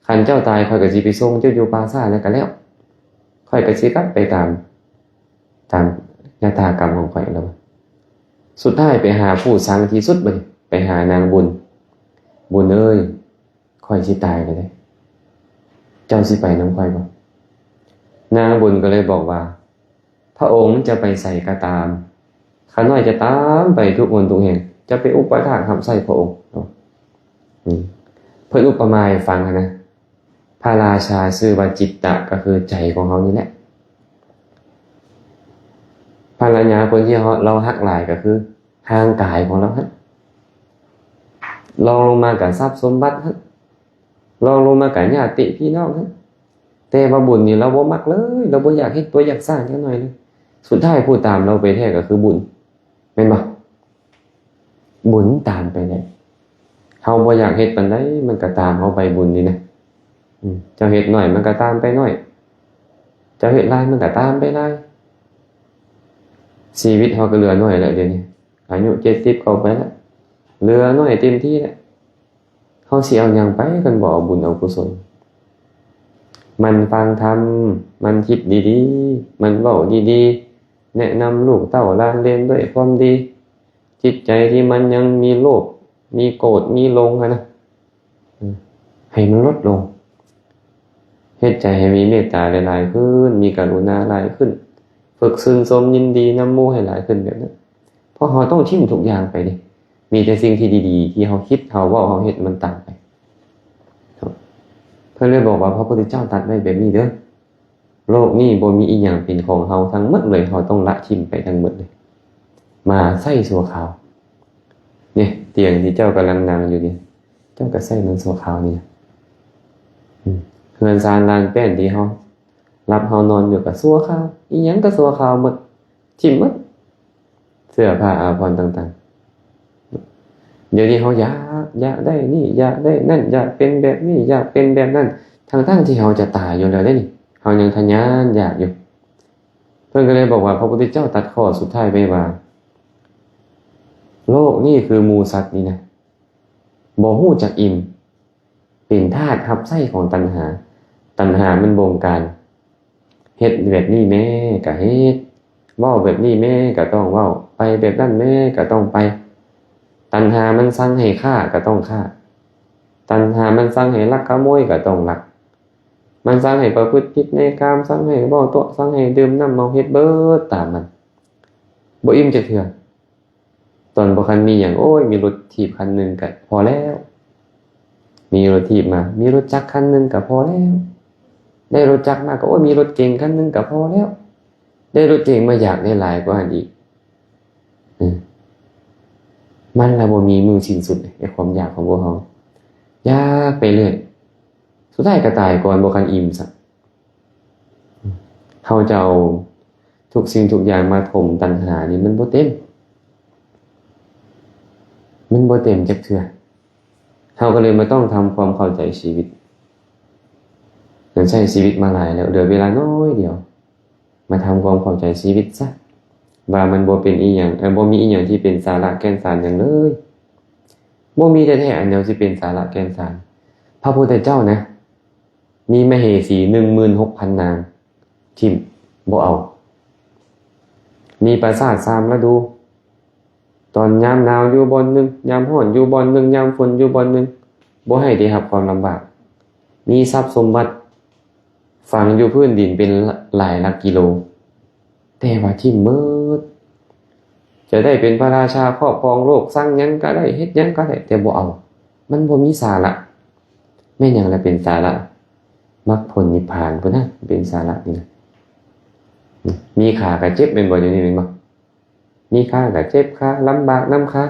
ຄັນເຈົ້າຕາຍ ຂ້ອຍກໍຊິໄປສົ່ງເຈົ້າຢູ່ປ່າຊ້າແລ້ວກໍແລ້ວ. ຂ້ອຍກໍຊິກັບໄປຕາມ ຕາມຊະຕາກຳຂອງຂ້ອຍແລ້ວ. ສຸດທ້າຍໄປຫາຜູ້ຊັງທີ່ສຸດບັດນີ້ ໄປຫານາງບຸນ. ບຸນເອີຍ, ຂ້ອຍຊິຕາຍແລ້ວເດ້. ເຈົ້າຊິໄປນຳຂ້ອຍບໍ່? ນາງບຸນກໍເລີຍບອກວ່າ ພະອົງຈະໄປໃສກໍຕາມ, ຂ້ານ້ອຍຈະຕາມໄປທຸກຫົນທຸກແຫ່ງ, ຈະໄປອຸປະຖາກຮັບໃຊ້ພະອົງ. ອືມ ເພິ່ນອຸປະມາໃຫ້ຟັງຫັ້ນນະ, ພະລາຊາຊື່ວ່າຈິດຕະ ກໍຄືໃຈຂອງເຮົານີ້ແຫຼະ. ພັນລະຍາຄົນທີ່ເຮົາ ເຮົາຮັກຫຼາຍກໍຄືຮ່າງກາຍຂອງເຮົາຫັ້ນ, ລອງລົງມາກໍຊັບສົມບັດຫັ້ນ, ລອງລົງມາກໍຍາດຕິພີ່ນ້ອງຫັ້ນ. ແຕ່ວ່າບຸນນີ້ລາວບໍ່ມັກເລີຍ, ລາວບໍ່ຢາກເຮັດ ບໍ່ຢາກສ້າງຈັກໜ້ອຍເລີຍ. ສຸດທ້າຍຜູ້ຕາມລາວໄປແທ້ກໍຄືບຸນ, ແມ່ນບໍ່? ບຸນຕາມໄປແຫຼະ. ເຮົາບໍ່ຢາກເຮັດປານໃດ ມັນກໍຕາມເຮົາໄປ, ບຸນນີ້ນະ. ອືມ ເຈົ້າເຮັດໜ້ອຍ ມັນກໍຕາມໄປໜ້ອຍ, ເຈົ້າເຮັດຫຼາຍ ມັນກໍຕາມໄປຫຼາຍ. ຊີວິດເຮົາກໍເຫຼືອໜ້ອຍແລ້ວດຽວນີ້, ອາຍຸເຈັດສິບເຂົ້າໄປແລ້ວ, ເຫຼືອໜ້ອຍເຕັມທີ່ແລ້ວ. ເຮົາຊິເອົາຫຍັງໄປ ຄັນບໍ່ເອົາບຸນເອົາກຸສົນ? ໝັ່ນຟັງທຳ, ໝັ່ນຄິດດີໆ, ໝັ່ນເວົ້າດີໆ, ແນະນຳລູກເຕົ້າຫຼານເລນດ້ວຍຄວາມດີ. ຈິດໃຈທີ່ມັນຍັງມີໂລບ ມີໂກດ ມີຫຼົງຫັ້ນນະ, ໃຫ້ມັນຫຼຸດລົງ. ເຮັດໃຈໃຫ້ມີເມດຕາຫຼາຍໆຂຶ້ນ, ມີກະລຸນາຫຼາຍຂຶ້ນ, ຝຶກຊື່ນຊົມຍິນດີນຳໝູ່ໃຫ້ຫຼາຍຂຶ້ນແບບນັ້ນ. ເພາະເຮົາຕ້ອງຖິ້ມທຸກຢ່າງໄປເດ້, ມີແຕ່ສິ່ງທີ່ດີໆ ທີ່ເຮົາຄິດ ເຮົາເວົ້າ ເຮົາເຮັດ ມັນຕາມໄປ. ເພິ່ນເລີຍບອກວ່າ ພະພຸດທະເຈົ້າຕັດໄວ້ແບບນີ້ເດີ, ໂລກນີ້ບໍ່ມີອີ່ຫຍັງເປັນຂອງເຮົາທັງໝົດເລີຍ, ເຮົາຕ້ອງລະຖິ້ມໄປທັງໝົດເລີຍ. ມາໃຊ້ຊົ່ວຄາວ. ນີ້ ຕຽງທີ່ເຈົ້າກຳລັງນັ່ງຢູ່ນີ້, ເຈົ້າກໍໃຊ້ມັນຊົ່ວຄາວນີ້ນະ. ອືມ ເຮືອນຊານລານແປ້ນທີ່ເຮົາຫຼັບເຮົານອນຢູ່ກໍຊົ່ວຄາວ, ອີ່ຫຍັງກໍຊົ່ວຄາວໝົດ, ຖິ້ມໝົດ. ເສື້ອຜ້າອາພອນຕ່າງໆ. ດຽວນີ້ເຮົາຢາກ, ຢາກໄດ້ນີ້, ຢາກໄດ້ນັ້ນ, ຢາກເປັນແບບນີ້, ຢາກເປັນແບບນັ້ນ, ທັງໆທີ່ເຮົາຈະຕາຍຢູ່ແລ້ວເດ້ນີ້, ເຮົາຍັງທະຍານຢາກຢູ່. ເພິ່ນກໍເລີຍບອກວ່າ ພະພຸດທະເຈົ້າຕັດຂໍ້ສຸດທ້າຍໄວ້ວ່າ ໂລກນີ້ຄືໝູສັດນີ້ນະ ບໍ່ຮູ້ຈັກອີ່ມ, ເປັນທາດຮັບໃຊ້ຂອງຕັນຫາ. ຕັນຫາມັນບົງການ, ເຮັດແບບນີ້ແມ້ກໍເຮັດ, ເວົ້າແບບນີ້ແມ້ກໍຕ້ອງເວົ້າ, ໄປແບບນັ້ນແມ້ກໍຕ້ອງໄປ. ຕັນຫາມັນສັ່ງໃຫ້ຂ້າກໍຕ້ອງຂ້າ, ຕັນຫາມັນສັ່ງໃຫ້ລັກຂະໂມຍກໍຕ້ອງລັກ, ມັນສັ່ງໃຫ້ປະພຶດຜິດໃນກາມ, ສັ່ງໃຫ້ເວົ້າຕົວະ, ສັ່ງໃຫ້ດື່ມນ້ຳເມົາ, ເຮັດເບິດຕາມມັນ, ບໍ່ອີ່ມຈັກເທື່ອ. ຕອນບໍ່ທັນມີຫຍັງ, ໂອ້ຍ, ມີລົດຖີບຄັນໜຶ່ງກໍພໍແລ້ວ, ມີລົດຖີບມາ, ມີລົດຈັກຄັນໜຶ່ງກໍພໍແລ້ວ, ໄດ້ລົດຈັກມາກໍ, ໂອ້ຍ, ມີລົດເກັງຄັນໜຶ່ງກໍພໍແລ້ວ, ໄດ້ລົດເກັງມາຢາກໄດ້ຫຼາຍກວ່ານັ້ນອີກ. ເອີ ມັນລະບໍ່ມີມື້ສິ້ນສຸດ, ໄອ້ຄວາມຢາກຂອງພວກເຮົາ, ຢາກໄປເລື້ອຍ, ສຸດທ້າຍກໍຕາຍກ່ອນບໍ່ທັນອີ່ມຊ້ຳ. ເຮົາຈະເອົາທຸກສິ່ງທຸກຢ່າງມາຖົມຕັນຫານີ້ ມັນບໍ່ເຕັມ, ມັນບໍ່ເຕັມຈັກເທື່ອ. ເຮົາກໍເລີຍມາຕ້ອງທຳຄວາມເຂົ້າໃຈຊີວິດ. ເຮົາໃຊ້ຊີວິດມາຫຼາຍແລ້ວ, ເຫຼືອເວລາໜ້ອຍດຽວ, ມາທຳຄວາມເຂົ້າໃຈຊີວິດຊະ, ວ່າມັນບໍ່ເປັນອີ່ຫຍັງ, ເອີ, ບໍ່ມີອີ່ຫຍັງທີ່ເປັນສາລະແກ່ນສານຫຍັງເລີຍ. ບໍ່ມີແທ້ໆ ອັນແນວຊິເປັນສາລະແກ່ນສານ. ພະພຸດທະເຈົ້ານະ, ມີມະເຫສີໜຶ່ງໝື່ນຫົກພັນນາງ, ຖິ້ມ, ບໍ່ເອົາ. ມີປາສາດສາມລະດູ, ຕອນຍາມໜາວຢູ່ບ່ອນໜຶ່ງ, ຍາມຮ້ອນຢູ່ບ່ອນໜຶ່ງ, ຍາມຝົນຢູ່ບ່ອນໜຶ່ງ, ບໍ່ໃຫ້ໄດ້ຮັບຄວາມລຳບາກ. ມີຊັບສົມບັດຝັງຢູ່ພື້ນດິນເປັນຫຼາຍຫຼັກກິໂລ, ແຕ່ວ່າຖິ້ມໝົດ. ຈະໄດ້ເປັນພະລາຊາຄອບຄອງໂລກ, ສັ່ງຫຍັງກໍໄດ້, ເຮັດຫຍັງກໍໄດ້, ແຕ່ບໍ່ເອົາ. ມັນບໍ່ມີສາລະ. ແມ່ນຫຍັງລະເປັນສາລະ? ມັກຜົນນິບພານພຸ້ນນະ ເປັນສາລະນີ້ນະ. ມີຂາກໍເຈັບແມ່ນບໍ່? ດຽວນີ້ແມ່ນບໍ່? ມີຂາກໍເຈັບຂາ, ລຳບາກນຳຂາ.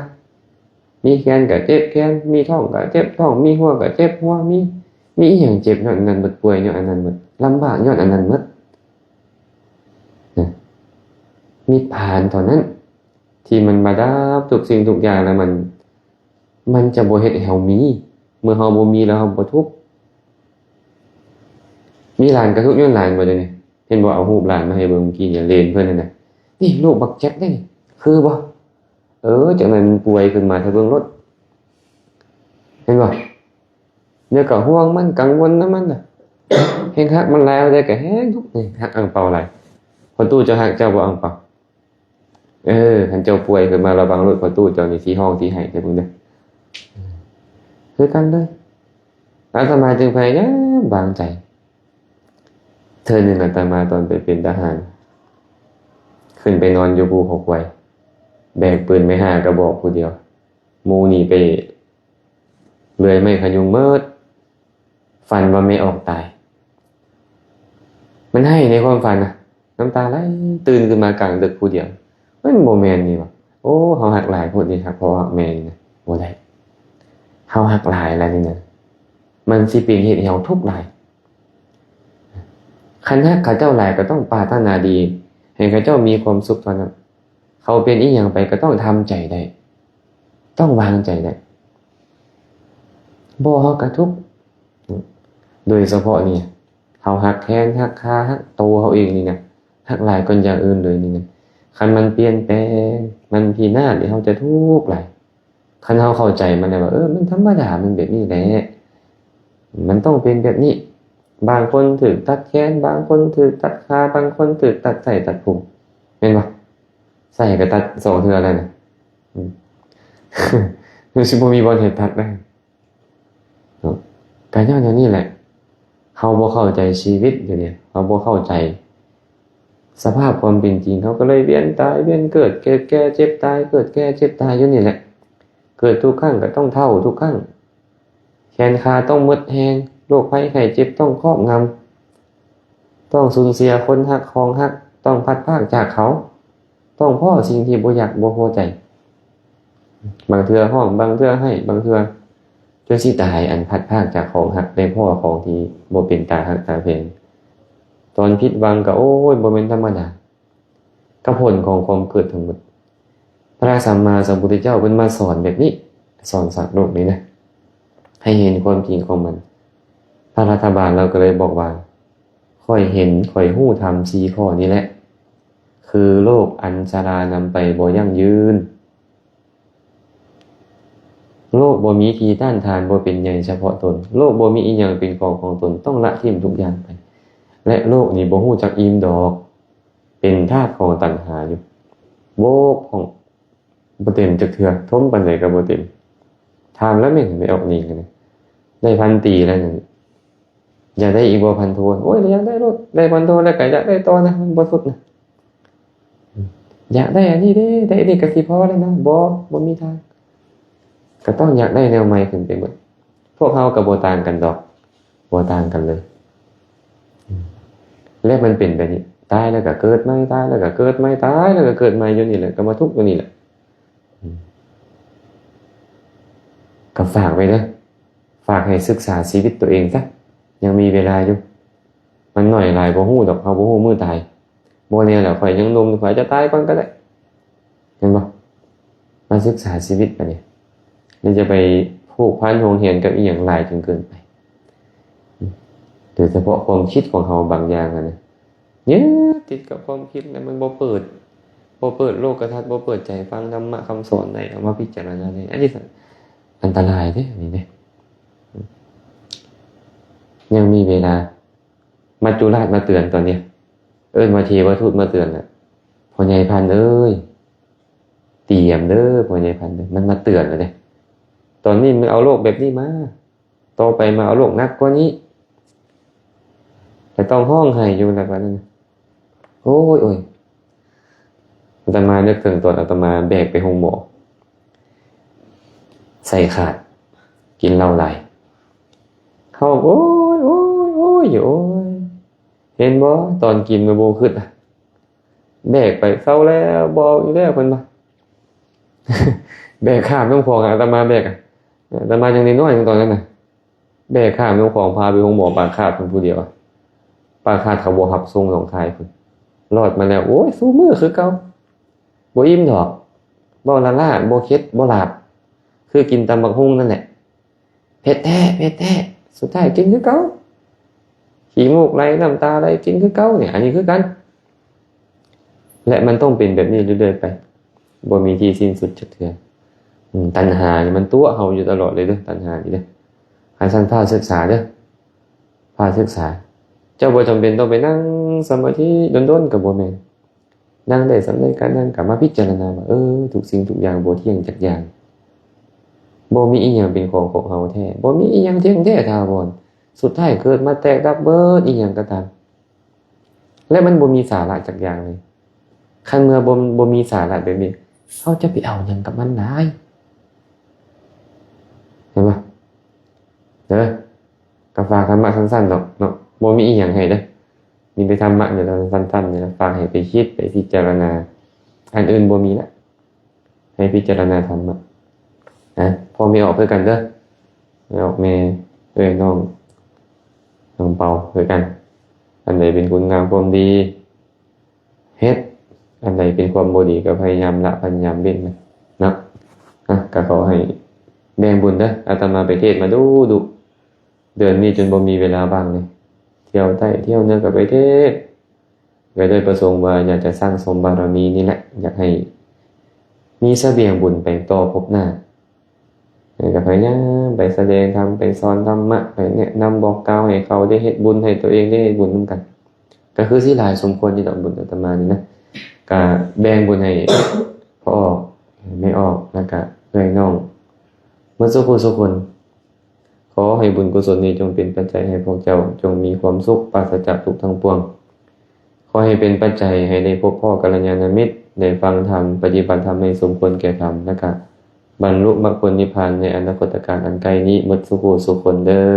ມີແຂນກໍເຈັບແຂນ, ມີທ້ອງກໍເຈັບທ້ອງ, ມີຫົວກໍເຈັບຫົວ, ມີ, ມີອີ່ຫຍັງເຈັບຍ້ອນອັນນັ້ນໝົດ, ປ່ວຍຍ້ອນອັນນັ້ນໝົດ, ລຳບາກຍ້ອນອັນນັ້ນໝົດ. ນະ, ນິບພານເທົ່ານັ້ນທີ່ມັນມາດັບທຸກສິ່ງທຸກຢ່າງ ແລ້ວມັນ, ມັນຈະບໍ່ເຮັດໃຫ້ເຮົາມີ. ເມື່ອເຮົາບໍ່ມີແລ້ວເຮົາບໍ່ທຸກ. ມີຫຼານກໍທຸກຍ້ອນຫຼານບໍ່? ດຽວນີ້ເຫັນບໍ່? ເອົາຮູບຫຼານມາໃຫ້ເບິ່ງເມື່ອກີ້ນີ້, ເລນເພິ່ນຫັ້ນນະ. ນີ້ລູກບັກແຈັກເດ້, ຄືບໍ່? ເອີ, ຈັ່ງນັ້ນມັນປ່ວຍຂຶ້ນມາ ຖ້າເບິ່ງໂລດ. ເຫັນບໍ່? ດຽວກໍຫ່ວງມັນ ກັງວົນນຳມັນນະ ແຮງຮັກມັນຫຼາຍ ເອົາໃດກໍແຮງທຸກ ນີ້ຮັກອັ່ງເປົາຫຼາຍ. ພໍ່ຕູ້ເຈົ້າຮັກເຈົ້າບໍ່ ອັ່ງເປົາ? ເອີ ຄັນເຈົ້າປ່ວຍຂຶ້ນມາລະວັງໂລດ ພໍ່ຕູ້ເຈົ້ານີ້ຊິຮ້ອງຊິໄຫ້ເດີເບິ່ງເດີ. ຄືກັນເລີຍ ອາດຕະມາຈຶ່ງພະຍາຍາມວາງໃຈ. ເທື່ອໜຶ່ງອາດຕະມາຕອນໄປເປັນທະຫານ ຂຶ້ນໄປນອນຢູ່ພູເຂົາຄວາຍ ແບກປືນໄມ້ຫ້າກະບອກຜູ້ດຽວ ໝູ່ໜີໄປເລື່ອຍໄມ້ຂະຍຸງໝົດ ຝັນວ່າແມ່ອອກຕາຍ. ມັນໄຫ້ໃນຄວາມຝັນນະ ນ້ຳຕາໄຫຼ ຕື່ນຂຶ້ນມາກາງດຶກຜູ້ດຽວ ມັນບໍ່ແມ່ນນີ້ຫວາ ໂອ້ ເຮົາຮັກຫຼາຍໂພດນີ້ ຮັກພໍ່ຮັກແມ່ນີ້ນະ ບໍ່ໄດ້ ເຮົາຮັກຫຼາຍແລ້ວນີ້ນະ ມັນຊິເປັນເຫດໃຫ້ເຮົາທຸກຫຼາຍ. ຄັນຮັກເຂົາເຈົ້າຫຼາຍກໍຕ້ອງປາດຖະໜາດີໃຫ້ເຂົາເຈົ້າມີຄວາມສຸກເທົ່ານັ້ນ. ເຂົາເປັນອີ່ຫຍັງໄປກໍຕ້ອງທຳໃຈໄດ້ ຕ້ອງວາງໃຈໄດ້ ບໍ່ເຮົາກະທຸກ. ໂດຍສະເພາະນີ້ ເຮົາຮັກແທນ ຮັກຄາ ຮັກໂຕເຮົາເອງນີ້ນະ ຮັກຫຼາຍກ່ອນຢ່າງອື່ນເລີຍນີ້ນະ. ຄັນມັນປ່ຽນແປງ ມັນພິນາດນີ້ ເຮົາຈະທຸກຫຼາຍ. ຄັນເຮົາເຂົ້າໃຈມັນແລ້ວວ່າ ເອີ ມັນທຳມະດາ ມັນແບບນີ້ແຫຼະ ມັນຕ້ອງເປັນແບບນີ້. ບາງຄົນຖືກຕັດແຂນ ບາງຄົນຖືກຕັດຂາ ບາງຄົນຖືກຕັດໄສ້ຕັດພຸງ ແມ່ນບໍ່? ໄສ້ກໍຕັດສອງເທື່ອແລ້ວນະ ອືມ ມັນຊິບໍ່ມີບ່ອນໃຫ້ຕັດໄດ້ເນາະ. ກໍຍ້ອນແນວນີ້ແຫຼະ ເຮົາບໍ່ເຂົ້າໃຈຊີວິດຢູ່ນີ້ ເຮົາບໍ່ເຂົ້າໃຈສະພາບຄວາມເປັນຈິງ ເຮົາກໍເລີຍວຽນຕາຍວຽນເກີດ ເກີດແກ່ເຈັບຕາຍ ເກີດແກ່ເຈັບຕາຍຢູ່ນີ້ແຫຼະ. ເກີດທຸກຄັ້ງກໍຕ້ອງເຖົ້າທຸກຄັ້ງ ແຂນຂາຕ້ອງໝົດແຮງ ໂລກໄພໄຂ້ເຈັບຕ້ອງຄອບງຳ ຕ້ອງສູນເສຍຄົນຮັກຂອງຮັກ ຕ້ອງພັດພາກຈາກເຂົາ ຕ້ອງພໍ້ສິ່ງທີ່ບໍ່ຢາກບໍ່ພໍໃຈ. ບາງເທື່ອຮ້ອງ ບາງເທື່ອໄຫ້ ບາງເທື່ອຈົນຊິຕາຍ ອັນພັດພາກຈາກຂອງຮັກ ໄດ້ພໍ້ຂອງທີ່ບໍ່ເປັນຕາຮັກຕາແພງ. ຕອນຜິດຫວັງກໍ ໂອ້ຍ ບໍ່ແມ່ນທຳມະດາ ກັບຜົນຂອງຄວາມເກີດທັງໝົດ. ພະສຳມາສຳພຸດທະເຈົ້າເພິ່ນມາສອນແບບນີ້ ສອນສັດໂລກນີ້ນະ ໃຫ້ເຫັນຄວາມຈິງຂອງມັນ. ພະລັດຖະບານລາວກໍເລີຍບອກວ່າ ຂ້ອຍເຫັນ ຂ້ອຍຮູ້ທຳສີ່ຂໍ້ນີ້ແຫຼະ ຄືໂລກອັນຊະລານຳໄປບໍ່ຢັ້ງຢືນ. ໂລກບໍ່ມີທີ່ຕ້ານທານ ບໍ່ເປັນໃຫຍ່ສະເພາະຕົນ. ໂລກບໍ່ມີອີ່ຫຍັງເປັນຂອງຂອງຕົນ ຕ້ອງລະຖິ້ມທຸກຢ່າງໄປ. ແລະ ໂລກນີ້ບໍ່ຮູ້ຈັກອີ່ມດອກ ເປັນທາດຂອງຕັນຫາຢູ່ ໂບກຂອງບໍ່ເຕັມຈັກເທື່ອ ຖົມປານໃດກໍບໍ່ເຕັມ. ຖາມແລ້ວແມ່ນໄປອອກໜີກັນ ໄດ້ພັນຕີແລ້ວນັ້ນ ຢາກໄດ້ອີກບໍ່ພັນໂທ? ໂອ້ຍ ຢາກໄດ້ໂລດ ໄດ້ພັນໂທແລ້ວກໍຢາກໄດ້ຕໍ່ນະ ມັນບໍ່ສຸດນະ. ຢາກໄດ້ອັນນີ້ເດ້ ໄດ້ອັນນີ້ກໍຊິພໍແລ້ວນະ. ບໍ່ ບໍ່ມີທາງ ກໍຕ້ອງຢາກໄດ້ແນວໃໝ່ຂຶ້ນໄປເບິດ. ພວກເຮົາກໍບໍ່ຕ່າງກັນດອກ ບໍ່ຕ່າງກັນເລີຍ. ແລະ ມັນເປັນແບບນີ້ ຕາຍແລ້ວກໍເກີດໃໝ່ ຕາຍແລ້ວກໍເກີດໃໝ່ ຕາຍແລ້ວກໍເກີດໃໝ່ຢູ່ນີ້ແຫຼະ ກໍມາທຸກຢູ່ນີ້ແຫຼະ. ກໍຝາກໄວ້ເດີ້ ຝາກໃຫ້ສຶກສາຊີວິດຕົວເອງຊະ ຍັງມີເວລາຢູ່. ມັນໜ້ອຍຫຼາຍບໍ່ຮູ້ດອກ ເຮົາບໍ່ຮູ້ມື້ຕາຍ. ບໍ່ແນ່ແຫຼະ ຂ້ອຍຍັງໜຸ່ມ ຂ້ອຍອາດຈະຕາຍກ່ອນກໍໄດ້ ເຫັນບໍ່? ມາສຶກສາຊີວິດບາດນີ້ ຢ່າໄປຜູກພັນຫວງແຫນກັບອີ່ຫຍັງຫຼາຍຈົນເກີນໄປ. ໂດຍສະເພາະຄວາມຄິດຂອງເຮົາບາງຢ່າງຫັ້ນນະ ຍຶດຕິດກັບຄວາມຄິດ ແລ້ວມັນບໍ່ເປີດ ບໍ່ເປີດໂລກກະທັດ ບໍ່ເປີດໃຈຟັງທຳມະຄຳສອນໄດ້ ເອົາມາພິຈາລະນາໄດ້. ອັນນີ້ອັນຕະລາຍເດ້ ອັນນີ້ເດ້. ຍັງມີເວລາ. ມັດຈຸລາດມາເຕືອນຕອນນີ້ ເອີ້ນວ່າເທວະທູດມາເຕືອນແລ້ວ. ພໍ່ໃຫຍ່ພັນເອີຍ ຕຽມເດີ້ ພໍ່ໃຫຍ່ພັນເອີຍ ມັນມາເຕືອນແລ້ວເດ້. ຕອນນີ້ມັນເອົາໂລກແບບນີ້ມາ ຕໍ່ໄປມາເອົາໂລກໜັກກວ່ານີ້ ແລະ ຕ້ອງຮ້ອງໄຫ້ຢູ່ແລ້ວບາດນັ້ນ. ໂອ້ຍ ໂອ້ຍ ອາດຕະມານຶກເຖິງຕອນອາດຕະມາແບກໄປໂຮງໝໍ ໃສ່ຂາດ ກິນເຫຼົ້າຫຼາຍ ຮ້ອງໂອ້ຍ ໂອ້ຍ ໂອ້ຍ ຢູ່ ໂອ້ຍ. ເຫັນບໍ່ ຕອນກິນມັນບໍ່ຄຶດ ແບກໄປເຊົາແລ້ວ ບໍ່ເອົາອີກແລ້ວ ເພິ່ນວ່າ. ແບກຂ້າມນ້ຳຂອງ ອາດຕະມາແບກ ອາດຕະມາຍັງນ້ອຍໆ ຕອນນັ້ນນະ ແບກຂ້າມນ້ຳຂອງ ພາໄປໂຮງໝໍປາກຄາດເພິ່ນຜູ້ດຽວ. ປາກຄາດເຂົາບໍ່ຮັບສົ່ງໜອງຄາຍເພິ່ນ. ລອດມາແລ້ວ ໂອ້ຍ ຊູມື້ຄືເກົ່າ ບໍ່ອີ່ມດອກ ເວົ້າລ້າໆ ບໍ່ເຄັດບໍ່ຫຼາບ ຄືກິນຕຳບັກຫຸ່ງນັ້ນແຫຼະ. ເຜັດແທ້ ເຜັດແທ້ ສຸດທ້າຍກິນຄືເກົ່າ ຂີ້ມູກໄຫຼ ນ້ຳຕາໄຫຼ ກິນຄືເກົ່ານີ້ ອັນນີ້ຄືກັນ. ແລະ ມັນຕ້ອງເປັນແບບນີ້ເລື້ອຍໆໄປ ບໍ່ມີທີ່ສິ້ນສຸດຈັກເທື່ອ. ອືມ ຕັນຫານີ້ມັນຕົວະເຮົາຢູ່ຕະຫຼອດເລີຍເດີ້ ຕັນຫານີ້ເດີ້. ຄັນຊັ້ນພາສຶກສາເດີ້ ພາສຶກສາ. ເຈົ້າບໍ່ຈຳເປັນຕ້ອງໄປນັ່ງສະມາທິດົນໆ ກໍບໍ່ແມ່ນ. ນັ່ງໄດ້ສ່ຳໃດກໍນັ່ງ ກໍມາພິຈາລະນາວ່າ ເອີ ທຸກສິ່ງທຸກຢ່າງບໍ່ທ່ຽງຈັກຢ່າງ. ບໍ່ມີອີ່ຫຍັງເປັນຂອງຂອງເຮົາແທ້. ບໍ່ມີອີ່ຫຍັງທ່ຽງແທ້ຖາວອນ. ສຸດທ້າຍເກີດມາແຕກດັບເບີດ ອີ່ຫຍັງກໍຕາມ. ແລະ ມັນບໍ່ມີສາລະຈັກຢ່າງເລີຍ. ຄັນເມື່ອບໍ່ ບໍ່ມີສາລະແບບນີ້ ເຮົາຈະໄປເອົາຫຍັງກັບມັນຫຼາຍ? ເຫັນບໍ່? ເດີ ກໍຝາກທຳມະສັ້ນໆດອກເນາະ, ບໍ່ມີອີ່ຫຍັງໃຫ້ເດີ. ມີແຕ່ທຳມະນີ້ລະ ສັ້ນໆນີ້ລະ, ຝາກໃຫ້ໄປຄິດ ໄປພິຈາລະນາ. ອັນອື່ນບໍ່ມີລະ. ໃຫ້ພິຈາລະນາທຳມະນະ. ພໍ່ແມ່ອອກຄືກັນເດີ, ແມ່ອອກ ແມ່ເອື້ອຍ ນ້ອງ ນ້ອງເປົາຄືກັນ. ອັນໃດເປັນຄຸນງາມຄວາມດີ ເຮັດ, ອັນໃດເປັນຄວາມບໍ່ດີກໍພະຍາຍາມລະ ພະຍາຍາມເວັ້ນມັນເນາະ. ອະ ກໍຂໍໃຫ້ແບ່ງບຸນເດີ. ອາດຕະມາໄປເທດມາດຸໆ ເດືອນນີ້ຈົນບໍ່ມີເວລາວ່າງເລີຍ. ທ່ຽວໃຕ້ທ່ຽວເໜືອກໍໄປເທດ, ກໍໂດຍປະສົງວ່າຢາກຈະສັ່ງສົມບາລະມີນີ້ແຫຼະ, ຢາກໃຫ້ມີສະບຽງບຸນໄປຕໍ່ພົບໜ້າ. ແລ້ວກໍພະຍາຍາມໄປສະແດງທຳ, ໄປສອນທຳມະ, ໄປແນະນຳບອກກ່າວໃຫ້ເຂົາໄດ້ເຮັດບຸນ, ໃຫ້ຕົວເອງໄດ້ເຮັດບຸນນຳກັນ. ກໍຄືຊິຫຼາຍສົມຄວນຢູ່ດອກ ບຸນອາດຕະມານີ້ນະ. ກໍແບ່ງບຸນໃຫ້ພໍ່ອອກ, ແມ່ອອກ, ແລ້ວກໍເອື້ອຍນ້ອງ ໝົດສູ່ຜູ້ສູ່ຄົນ. ຂໍໃຫ້ບຸນກຸສົນນີ້ຈົ່ງເປັນປັດໄຈໃຫ້ພວກເຈົ້າ ຈົ່ງມີຄວາມສຸກປາສະຈາກທຸກທັງປວງ. ຂໍໃຫ້ເປັນປັດໄຈໃຫ້ໄດ້ພົບພໍ້ກັນລະຍານະມິດ, ໄດ້ຟັງທຳ, ປະຕິບັດທຳໃຫ້ສົມຄວນແກ່ທຳ, ແລ້ວກະບັນລຸມັກຜົນນິບພານໃນອະນາຄົດຕະການອັນໃກ້ນີ້ ໝົດສູ່ຜູ້ສູ່ຄົນເດີ້.